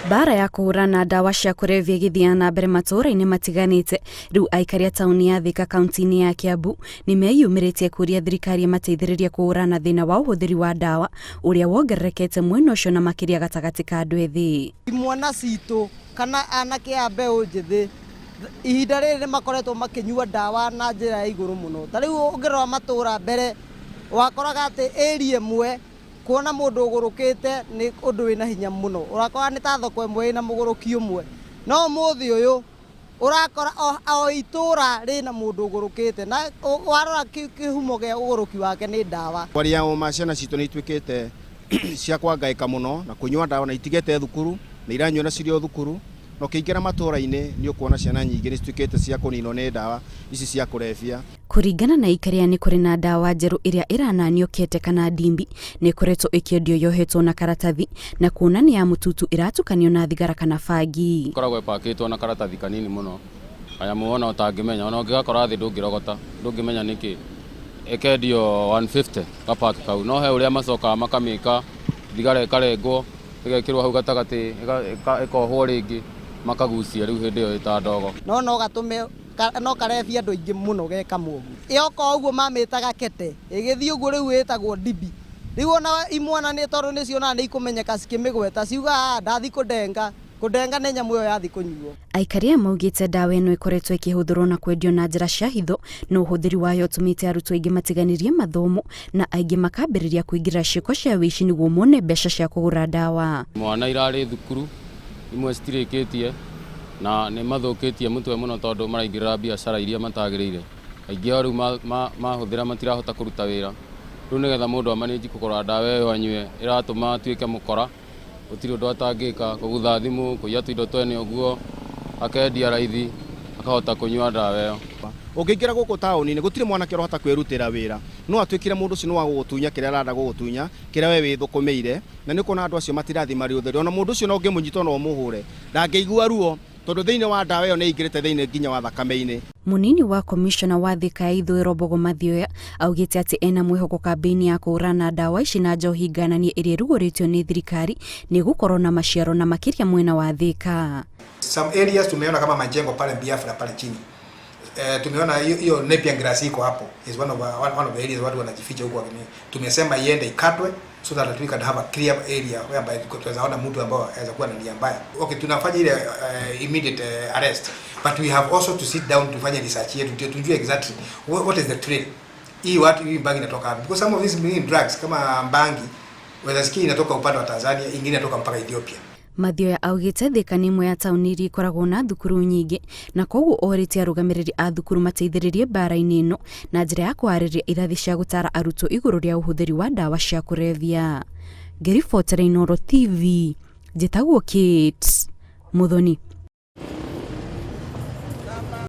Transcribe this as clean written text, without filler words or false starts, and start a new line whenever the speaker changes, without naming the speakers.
Mbara ya kũhũrana ndawa cia kũrebia ĩgĩthiaga na mbere matũũra-inĩ matiganĩte. Rĩu aikari a taũni ya Thika kaunti-inĩ ya Kiambu nĩ meyumĩrĩtie kũria thirikari ĩmateithĩrĩrie kũhũrana thĩna wa ũhũthĩri wa ndawa ũrĩa wongererekete mwena ũcio na makĩria gatagatĩ ka andũ ethĩ.
Imwana citũ kana anake a mbeũ njĩthĩ ihinda rĩrĩ nĩ makoretwo makĩnyua ndawa na njĩra ya igũrũ mũno. Ta rĩu ũngĩrora matũra mbere wakoraga atĩ area ĩmwe kuona mũndũ ũgũrũkĩte nĩ ũndũ wĩna hinya mũno. Ũrakora nĩ ta thoko ĩmwe ĩna mũgũrũki ũmwe. No ũmũthĩ ũyũ ũrakora o itũra rĩna mũndũ ũgũrũkĩte na warora kĩhumo gĩa ũgũrũki wake nĩ ndawa.
Kwaria ũma ciana citũ nĩ ituĩkĩte cia kwangaĩka mũno na kũnyua ndawa na itigĩte thukuru na iranyua na cirĩ o thukuru na ũkĩingĩra matũra-inĩ nĩ ũkuona ciana nyingĩ nĩ cituĩkĩte cia kũninwo nĩ ndawa ici cia kũrebia.
Kũringana na aikari aya nĩ kũrĩ na ndawa njerũ ĩrĩa ĩrananio kete kana ndimbi nĩ ĩkoretwo ĩkĩendio yohetwo na karatathi na kuona nĩ ya mũtutu ĩratukanio na thigara kana bangi.
Ĩkoragwo ĩpakĩtwo na karatathi kanini mũno, kanyamũ ona ũtangĩmenya, ona ũngĩgakora thĩ ndũngĩrogota, ndũngĩmenya nĩkĩ. Ĩkendio 150 gapaki kau, no he ũrĩa macokaga makamĩka thigara ĩkarengwo, ĩgekĩrwo hau gatagatĩ ĩkohwo rĩngĩ makagucia rĩu hĩndĩ ĩyo ĩta ndogo.
No no gatũme no karebia andũ aingĩ mũno ge kamwe ũguo. Yoka ũguo mamĩtaga kete, ĩgĩthiĩ ũguo rĩu ĩtagwo ndibi. Rĩu ona imwana nĩ tondũ nĩ cionaga nĩ ikũmenyeka cikĩmĩgweta ciugaga ndathi kũndenga, kũndenga nĩ nyamũ ĩyo yathi kũnyuo.
Aikari aya maugĩte ndawa ĩno ĩkoretwo ĩkĩhũthĩrwo na kwendio na njĩra cia hitho na ũhũthĩri wayo ũtũmĩte arutwo aingĩ matiganĩrie mathomo na aingĩ makambĩrĩria kũingĩra ciĩko cia wĩici nĩguo mone mbeca cia kũgũra ndawa.
Mwana irarĩ thukuru, imwe citirĩkĩtie na nĩ mathũkĩtie mũtwe mũno tondũ maraingĩrĩra biacara iria matagĩrĩire. Aingĩ ao rĩu mahũthĩra matirahota kũruta wĩra. Rĩu nĩgetha mũndũ amanĩnji kũgũra ndawa ĩyo anyue, ĩratũma atuĩke mũkora, gũtirĩ ũndũ atangĩka, kũgutha thimũ, kũiya tũindo twene ũguo, akendia raithi, akahota kũnyua ndawa ĩyo.
Ũngĩingĩra gũkũ taũni-inĩ gũtirĩ mwanake ũrahota kwĩrutĩra wĩra. No atuĩkire mũndũ ũcio nĩ wa gũgũtunya kĩrĩa arenda gũgũtunya, kĩrĩa we wĩthũkũmĩire. Na nĩ ũkuona andũ acio matirathiĩ marĩ ũtheri. Ona mũndũ ũcio ona ũngĩmũnyita ona ũmũhũre, ndangĩigua ruo tondũ thĩinĩ wa ndawa ĩyo nĩ ĩingĩrĩte thĩinĩ nginya wa thakame-inĩ.
Mũnini wa komishona wa Thika ya Ithũĩro Mbogo Mathioya augĩte atĩ ena mwĩhoko kambĩini ya kũhũrana na ndawa ici na njohi ngananie ĩrĩa ĩrugũrĩtio nĩ thirikari nĩ ĩgũkorwo na maciaro na makĩria mwena wa Thika.
Some areas tumeona kama majengo pale Biafra pale chini. Tumeona hiyo Napier grass iko hapo is one of the areas watu wanajificha huko. Tumesema iende ikatwe so that we can have a clear area whereby tunaweza ona mtu ambao anaweza kuwa na nia mbaya. Okay, tunafanya ile immediate arrest, but we have also to sit down tufanye research yetu ndio tujue exactly what is the trail. Hii watu hii bangi inatoka wapi? Because some of these drugs kama bangi waweza sikia inatoka upande wa Tanzania, ingine inatoka mpaka Ethiopia.
Mathioya augĩte Thika nĩ ĩmwe ya taũni iria ikoragwo na thukuru nyingĩ na koguo orĩtie arũgamĩrĩri a thukuru mateithĩrĩrie mbara-inĩ ĩno na njĩra ya kũharĩria irathi cia gũtara arutwo igũrũ rĩa ũhũthĩri wa ndawa cia kũrebia. Ngĩribotera Inooro TV, njĩtagwo Kate Muthoni.